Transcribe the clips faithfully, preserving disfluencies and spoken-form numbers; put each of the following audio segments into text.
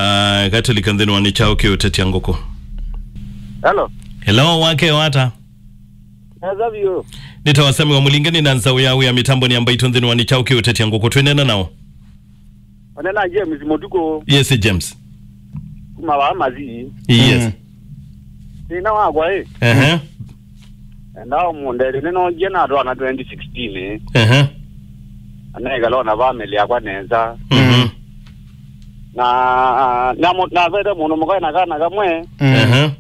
Ah, katũlika nthĩnĩ wa nĩ kyaũ kĩũtetya ngũkũ. Hello. Hello, wake wata? Nesa vyũ. Nĩtawa Sami wa Mũlinge, nĩ na nzaũ ya wĩa mĩtambonĩ ya Mbaitũ nthĩnĩ wa nĩ kyaũ kĩũtetya ngũkũ. Twĩnena naũ? One na James Mũtukũ. Yes, James. Kuma wa Mathi. Yes. Mm. Thĩna wakwa ĩ. Ehe. Enda ũmũndele nĩnongie na twana twenty sixteen. Ehe. Anekala na family yakwa nesa. Mhm. Na, na, na vete mũndũ mũka na kana kamwe. Mm. Ehe.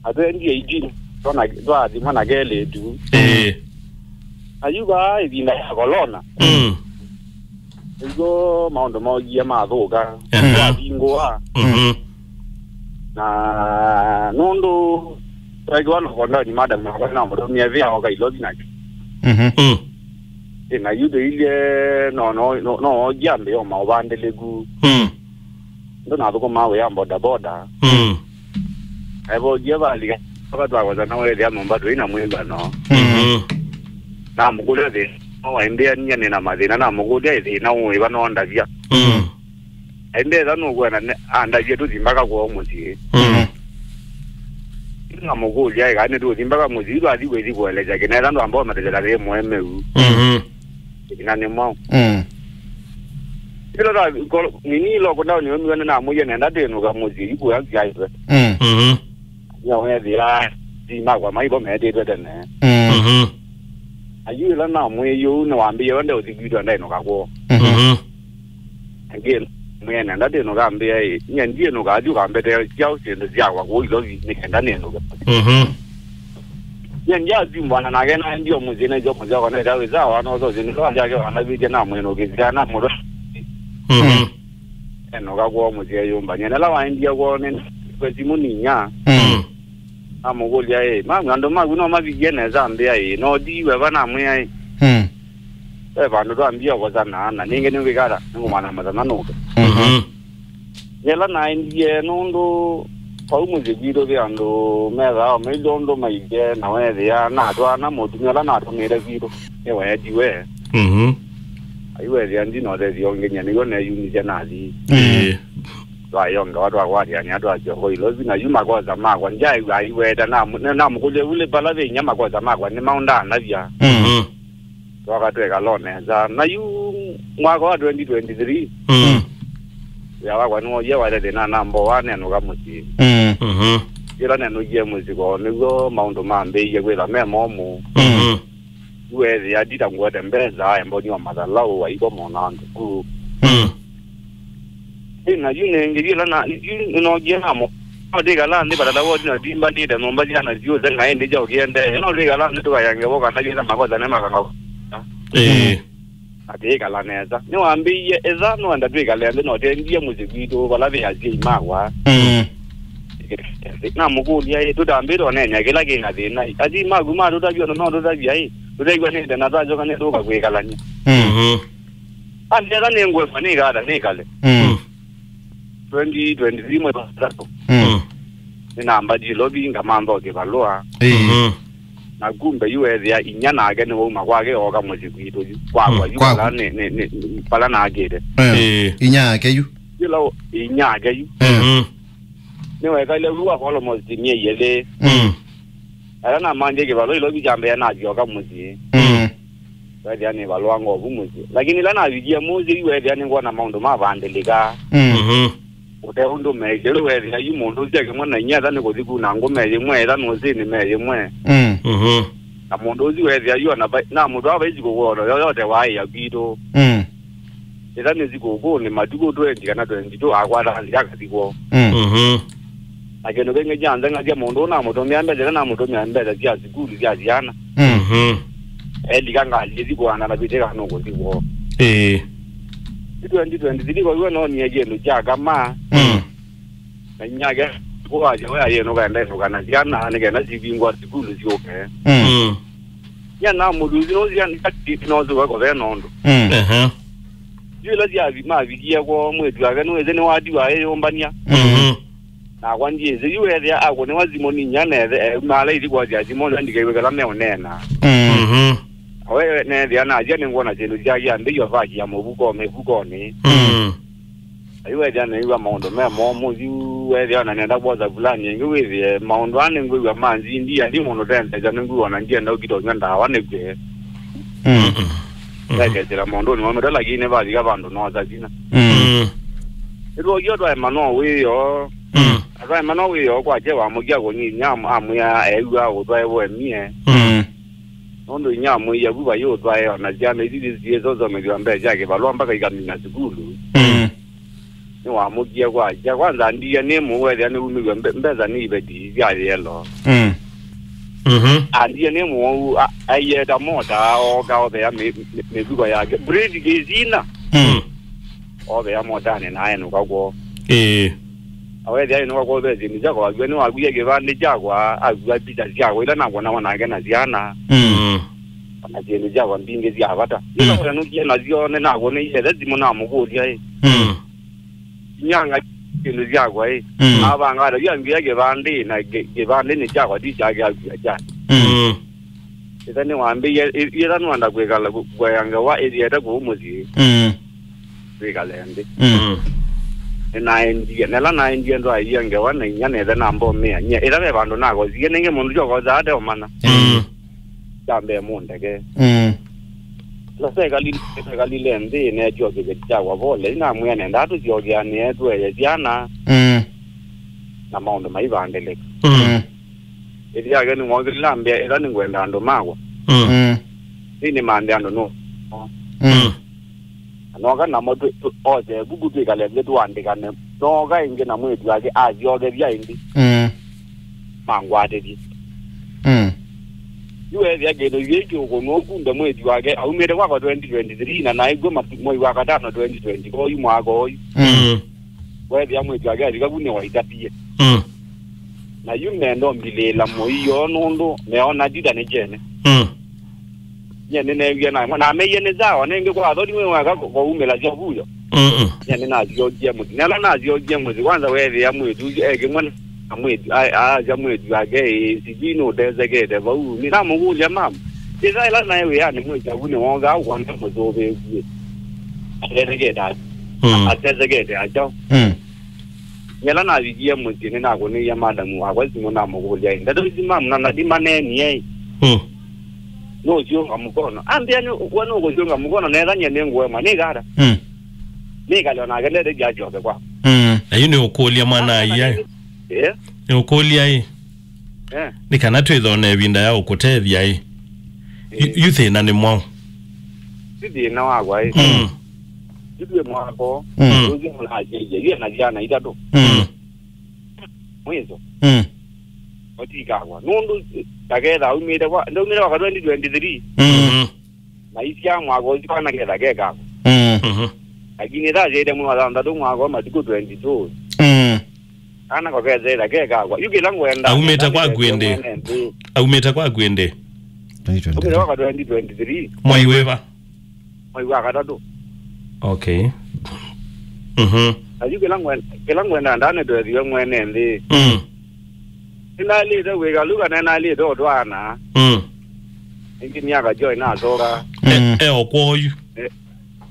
Atwendie iti, twana, twathimwa na kelĩtu. Ĩĩ. Ayuva ĩvinda ya corona. Mm. Nĩw'o maũndũ mogie mathũka. Aha. Twavingũa. Mhm. Na nũndũ twekiwa lockdown, madam wakwa namũtũmie vĩa oka Ilovi nake. Mhm. Mm. Ĩ, na yu tũilye no, no, no, no ogie ambĩo maũvandĩlĩku. Mm. Ndũnathũkũmaa wĩa bodaboda. Mm. Evogie valika, vatwakosa na wethĩa nyũmba twĩ na mwĩw'ano. Mhm. Namũkũlya thĩna, no waĩmbĩanie na mathĩna, namũkũlya ĩ thĩna ũĩva no ndavya. Mm. Aimbetha nũkwenda ne-, andavye tũthi mpaka kwoo mũsyĩ. Mm. Namũkũlya ĩ kana nĩtũthi mpaka mũsyĩ, twathi kwĩthi kũelesya kĩnetha ndwamba ũmethethela vĩ mũemeu. Mhm. Ĩtina nĩ mwaũ. Mm. Ĩla ta, ko-, nini lockdown yomiwe nĩnamwĩie nenda ndĩnũka mũsyĩ, ikuya nzyaĩtwe. Mm. Mhm. Nĩawethĩa, ti makwa maivo metĩtwe tene. Mm. Mhm. Ayu ĩla namwĩie ũu, nĩwambĩie we ndeũthi kwitũ ndaĩnũka kwoo. Mhm. Mhm. Angĩ mwĩe nenda ndĩnũka, ambĩa ĩ, nyie ndiĩnũka, athi ũkambetee syaũ syĩndũ syakwa kũu Ilovi, nĩ kenda nĩnũke. Mhm. Ye ndyathumbana nake, naendie mũsyĩ, naisyo mũsyĩ wakwa, naĩta wĩ sawa, nososie nĩtwa yake wanavĩtye, namwĩnũkĩsya, namũtwa. Mhm. Enũka kwoo mũsyĩ ayũmbany'a. Nela waendie kwoo, nĩnĩkwe simũ ninya. Mm. Namũkũlya, "Ĩ, mamu, andũ maku no mavikie nesa?" Ambĩa, "Ĩ, no ndiwe va?" Namwĩa, "Ĩ." Mm. Ve vandũ twambie kũkosana, na ningĩ nĩwĩkata, nĩngũmana mũthenya nũke. Mhm. Yĩla naendie, nũndũ vau mũsyĩ kwitũ ve andũ methaa mailye ũndũ mailye, na weethĩa natwaa na mũtumĩa ũla natũmĩte kwitũ, nĩweetiwe. Mhm. Aiwethĩa ndina ũtethyo ũngĩ, nyie nĩw'o neeyumisye nathi. Ĩĩ. Twayongewa, twakwatĩanĩa, twasyoka Ilovi, na yu makosa makwa ndyaĩw'a aiweta, namũ-, namũkũlya, "Ule vala ve inya makosa makwa nĩ maũ ndanavya?" Mhm. Twoka twĩkala o nesa. Na yu mwaka wa twenty twenty-three, Mm. wĩa wakwa nĩwoie wate thĩna na mboa nenũka mũsyĩ. Mm. Mhm. Yĩla nenũkie mũsyĩ kwoo, nĩw'o maũndũ mambĩĩie kwĩtha me momũ. Mhm. Yu weethĩa ndita ngwete mbesa, emboni wa mathalaũ, aiko mona thukuru. Mm. Ĩ, na yu nĩngĩ yĩla na, yu nĩnookie namo. No twĩkala nthĩ, badala woti na twimbanĩte nyũmba syana syũse, na ĩndĩ kyaũ kĩendee. No twĩkala nthĩ tũkayange vo kana yĩla makosa nĩ makanga. Ĩĩ. Na twĩkala nesa. Nĩwambĩie, ĩtha nũenda twĩkale nthĩ, na ũtendie mũsyĩ kwitũ, vala ve asyai makwa. Mm. Namũkũlya, ĩ, tũtambĩte ũneenea kĩla kĩ na thĩna, ĩ. Asyai maku matũtavya ũndũ matũtavya, ĩ. Tũtew'anĩte na twasyoka nĩtũka kwĩkalany'a. Mm. Mhm. Andetha nĩngwĩkwa nĩkata nĩkale. Mm. Twenty twenty-three mwezi wa tatu. Mm. Nĩnambatie Ilovi ngamantha o kĩvalũa. Ĩĩ. Mhm. Na kumbe yu weethĩa inya nake nĩwauma kwake ooka mũsyĩ kwitũ yu. Kwakwa Mm, yu kwaku. Vala nĩ, nĩ, nĩ, vala nakĩte. Eh, Ĩĩ. Inya yake yu. Yĩla ũ-, inya yake yu. Eh. Mhm. Nĩwekaile vu kwa almost myei ĩlĩ. Mm. Ala namanthe kĩvalũa Ilovi kyambĩa nasyoka mũsyĩ. Mm. Weethĩa nĩ valũa ngovu mũsyĩ. Lakini ĩla navikie mũsyĩ, yu weethĩa nĩngwona maũndũ mavandĩlĩka. Mm. Mhm. Ũte ũndũ meĩkĩlũ, weethĩa yu mũndũ ũsu ekĩmwe na inyia ĩtha nĩ kũthi kuna ngũme yĩmwe, ĩtha nũsĩnĩ me yĩmwe. Mm. Mhm. Na mũndũ ũsu weethĩa yu ona vai-, namũtwaa vaisi kũkũona yoyote waĩa kwitũ. Mm. Ĩtha nĩ sikũkũnĩ, matukũ twenty kana twenty-two akwata nzĩa akathi kwoo. Mm. Mhm. Na kĩndũ kĩngĩ kyanzeng'asya mũndũ ũũ namũtũmĩa mbesa, ĩla namũtũmĩa mbesa sya sukulu sya syana. Mm. Mhm. Elika ngalĩ ĩthi kũanda na vĩtĩka nũkũthi kwoo. Ĩĩ. Ti twenty twenty-three kwa iwe nonie kĩndũ kya kama. Mm. Na inyake kũwasya we ayĩnũka enda ĩnũka na syana nĩ kenda sivingwa sukulu syũke. Mm. Mm. Nyie namũthuthi nũsya nĩkatiti nosuka kũve nũndũ. Mm. Ehe. Yu ĩla syathi mavikie kwoo mwĩtu wake nĩwĩsĩ nĩwatiwa ayĩyũmbany'a. Mm. Mhm. Nakwa ndyĩsĩ, yu weethĩa akũnĩwa simũ ninya nethe, euma ala ithi kwasya simũ, na ndikaiw'e kĩla meũneena. Mm. Mhm. We neethĩa nasya nĩngwona syĩndũ syake ambĩĩw'a vaki ya mũvuko, mĩvukonĩ. Mm. Ayu wethĩa nĩw'a maũndũ me momũ yu, wethĩa ona nenda kwosa vulani ĩngĩ wĩthĩe maũndũ aa nĩngwĩw'a manzindia, ndi mũndũ ũtenzekya nĩngwĩw'a ona ndienda ũkita ũnywa ndawa nĩkw'e. Mm. Ndekesĩla maũndũnĩ momĩte, lakini nĩvavika vandũ noosa vinya. Mm. Mm. Nĩtwokie twaema no wĩoo. Mm. Na twaema no wĩoo kwakye wamũkia kũnyinya amwĩa eew'a ũtwae wemie. Mm. Nũndũ inyia amwĩie vu vayĩ ũtwae ona syana ithi syĩsosomethw'a mbee sya kĩvalũa mpaka ikamina sukulu. Mm. Nĩwamũkie kwakya. Kwanza andiie nĩ mũu, ethĩa nĩwumĩw'e mbe- mbesa nĩ iveti sya yelo. Mm. Mhm. Andiie nĩ mũu, a- aieta mota ooka ovea mĩ- mĩ- mĩvuko yake. Briefcase ina. Mm. Ovea motanĩ na aenũka kwoo. Ĩĩ. Awethĩa ĩnũka kwoo ve syĩndũ syakwa, wakw'a nĩwakwie kĩvandĩ kyakwa, akw'a picha syakwa ila nakwonaw'a nake na syana. Mm. Mm. Ona syĩndũ syakwa mbingĩ sya vata. Mm. Ila ũyanũkie nasyo nĩnakwoneiethe simũ namũkũlya ĩ. Mm. Inyanga syĩndũ syakwa ĩ. Mm. Avanga ata, yu ambia kĩvandĩ na kĩ- kĩvandĩ nĩ kyakwa, ti kyake, akw'a kyake. Mm. Mm. Ĩtha nĩwambĩie, ĩ- ĩtha nĩwenda kwĩkala kũ- kũea ngewa ĩthiete kũu mũsyĩ. Mm. Twĩkale nthĩ. Mm. Mm. Nĩnaendie, nela naendie ndwaie ngewa na inya nethe nambomea. Nyie, ĩtha ve vandũ nakosie, nĩngĩ mũndũ kyokosaa ateũmanya. Mm. Kyambee mũndeke. Mm. Ĩla twekalile, twekalile nthĩ, neetya kĩveti kyakwa pole, inamwĩa nendaa tũsyokeanĩe tũeye syana. Mm. Na maũndũ maivandĩlĩka. Mm. Mm. Ĩthi yake nĩmwokĩlile ambĩa, ĩtha nĩngwenda andũ makwa. Mm. Mm. Ĩĩ nĩmanthe andũ nũ. Mm. Mm. Na nooka namo twĩ- tũ- ose vuku twĩkale nthĩ tũandĩkane. Nooka ĩngĩ na mwĩĩtu wake asyokethya ĩngĩ. Mm. Mangwatĩthye. Mm. Yu weethĩa kĩndũ kĩĩ kĩũkũnwa ũkumbe mwĩĩtu wake aumĩte kwakwa twenty twenty-three na naĩkw'a matu- mwei wa katano twenty twenty-four yu mwaka ũyu. Mm. Mm. Weethĩa mwĩĩtu wake avika vu nĩwaitavie. Mm. Na yu menda ũmbilĩĩla mũio nũndũ meona ndita nĩ kyene. Mm. Nyie nĩneewie naemwa, na ameie nĩ sawa, nĩngĩ kwa athoni wĩ mwaka ko- koumĩlasya vuyo. Mm-mm. Nyie nĩnasyokie mũsyĩ. Nela nasyokie mũsyĩ, kwanza weethĩa mwĩĩtu ũsu ekĩmwe na mwĩĩtu, a- aasya mwĩĩtu wake, "Ĩĩ, sijui nũtesekete vau." Nĩnamũkũlya, "Mama, ĩsa ĩla naĩ wĩanĩ mwĩkyavu nĩwookaa ũkona mũsũvĩĩku ĩ? Atesekete ata? Mm. Atesekete ata?" Mm. Yĩla navikie mũsyĩ, nĩnakũnĩie madamu wakwa simũ namũkũlya, "Ĩ, ndeto isu mamu na nathi maneenie-ĩ, mm, nũsyũnga mũkono?" Ambĩa, "Nĩ we nũkũsyũnga mũkono, nethanie nĩngũema, nĩkata?" Mm. Nĩkale o nake ndetethya asyoke kwakwa. Mm. Na yu nĩũkũlya mwana aiaĩ? Eh? Nĩũkũlya-ĩ? Eh. Nĩ kana twĩthone ĩvinda ya ũkũtethya-ĩ. Yu, eh, yu thĩna nĩ mwaũ? Ti thĩna wakwa-ĩ. Mm. Ithyĩ mwako, mm, ũcio mũnakĩie, yĩ na syana itatũ. Mm. Mwiso. Mm. Otikakwa. Nũndũ, eh, taketha aumĩte kwa, ndaumĩte kwa twenty twenty-three. Mm. Mm-hmm. Na isya mwaka ũcio kana ketha kekakwa. Mm. Mm-hmm. Lakini thasyaite mwei wa thanthatũ mwaka wa matukũ twenty-two. Mm. Kana ko ketha kekakwa. Yu kĩla ngwenda. Aumĩte kwa kwĩndĩ. Mwene nthĩ. Aumĩte kwa kwĩndĩ. Aumĩte kwa twenty twenty-three. Mwai wĩva? Mwai wa katatũ. Okay. Mhm. Na yu kĩla ngwen-, kĩla ngwenda ndanetwethiwe mwene nthĩ. Mm. Nĩnaĩlĩte wĩkalu kana nĩnaĩlĩte ũtwaana. Mm. Ĩngĩ myaka joy nasoka. Mm. E, e o kwoyu. E,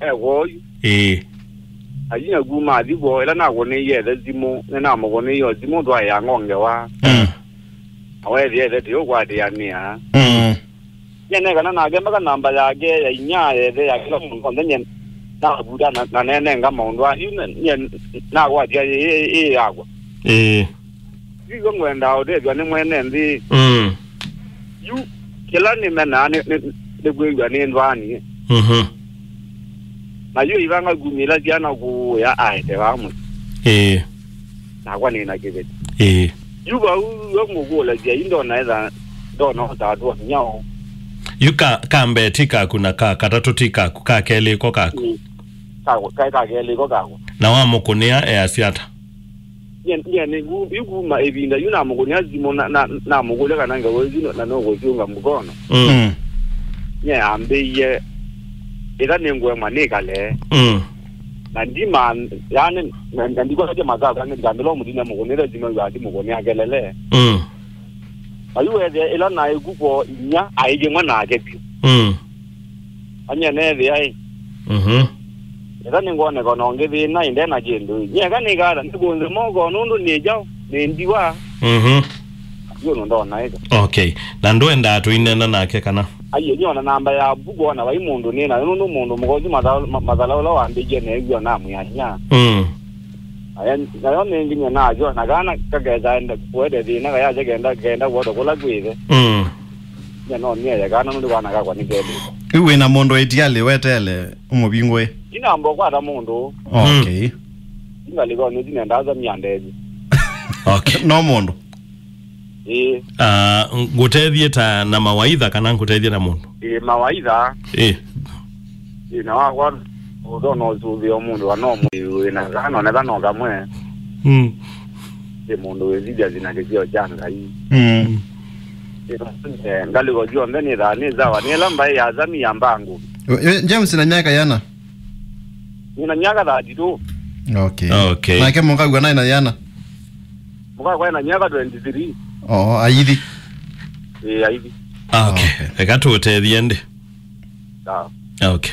e kwoyu. Ĩĩ. Ayu naku mathi kwoo, ĩla nakũnĩie ethe simũ, nĩnamũkũnĩie o simũ twaĩa ngongewa. Mm. Awethĩa ethe tĩũkwatĩanĩa. Mm. Nyie nekana nake mpaka namba yake ya inya yethe ya kĩla mũndũ onthe nyie navuta na, na nenenga maũndũ aa. Yu na, nyie nakwatya ĩ, ĩ, ĩ yakwa. Ĩĩ. Yu ĩw'o ngwendaa ũtethw'a nĩ mwene nthĩ. Mm. Yu kĩla nĩmenaa nĩ, nĩ, nĩ kwĩw'a nĩ nthwani. Mhm. Na yu ivanga kumĩla syana kũũya aete vamwe. Ĩĩ. Nakwa nĩ na kĩveti. Ĩĩ. Yu vau we ngũkũlasya, yu ndona etha, ndona ũtatwa nyaũ. Yu ka, ka mbee ti kaku na ka katatũ ti kaku, ka kelĩ ko kaku. Ĩĩ. Ka, ka, ka kelĩ ko kakwa. Na wamũkũnĩa easya ata? Nyie, nyie nĩ, yu kuma ĩvinda yu namũkũnĩa simũ na, na, namũkũlya kana ngewa ĩsu na nũkũsyũnga mũkono. Mm. Mm. Nyie ambĩie, ĩtha nĩngũema nĩkale. Mm. Na ndima, yani, na, na ndikwatya mathaa, kana ndikambĩla ũmũthina mũkũnĩle simũ yu athi mũkũnĩa kelele. Mm. Na yu wethĩa ĩla naĩ ku kwoo inya, aĩkĩmwe nake vyũ. Mm. Anyie neethĩa ĩ. Mhm. Eka nĩngwoneka no ngĩthĩna ĩndĩ na kĩndũ. Nyeka nĩkata nĩkũnze moko nũndũ nĩ kyaũ, nĩ ndiwa. Mhm. Yu nũndona ĩka. Okay. Na ndwendaa tũineena nake kana? Aiye, nyona namba ya mbuku ona vai mũndũ nĩ nayo nũndũ mũndũ mũkosi matha-, ma-, mathala ũla wambĩkie neew'a namwĩania. Mm. Aya, nayo nĩ nginya nayo na kana kakesa enda kuete thĩna kayase kenda, kenda kuota kũla kwĩthe. Mm. Nya no nieye kana nũndũ kana kakwa nĩ kelĩ. Yu wĩna mũndũ ĩtialĩ wetele ũmũvingũe? Ina mbo kwata mũndũ. Okay. Ingalĩko nĩ tinenda aza miandezi. Okay. No mũndũ. Ĩĩ. Ah, ngũtethie ta na mawaitha kana ngũtethie na mũndũ? Ĩĩ, mawaitha. Ĩĩ. Ĩĩ, na wakwa ũthona ũsũvĩa mũndũ wa no mũndũ wĩna kana onetha no kamwe. Mm. Ĩĩ, mũndũ wĩsithya zina kĩsio kya Ngai. Mm. Ĩĩ, ngalĩko syonthe nĩ thaa nĩ sawa nĩ ĩla mbaĩ ya Azami ya mbangu. Ĩ, ĩ, James na myaka yana? Nina myaka thirty-two. Okay. Okay. Nake mũkaw'a naĩ na yana? Mũkakwa ena myaka twenty-three. Oh, aithi. Ĩĩ, aithi. Ah, okay. Okay. Eka tũtethie ndi. Sawa. Okay.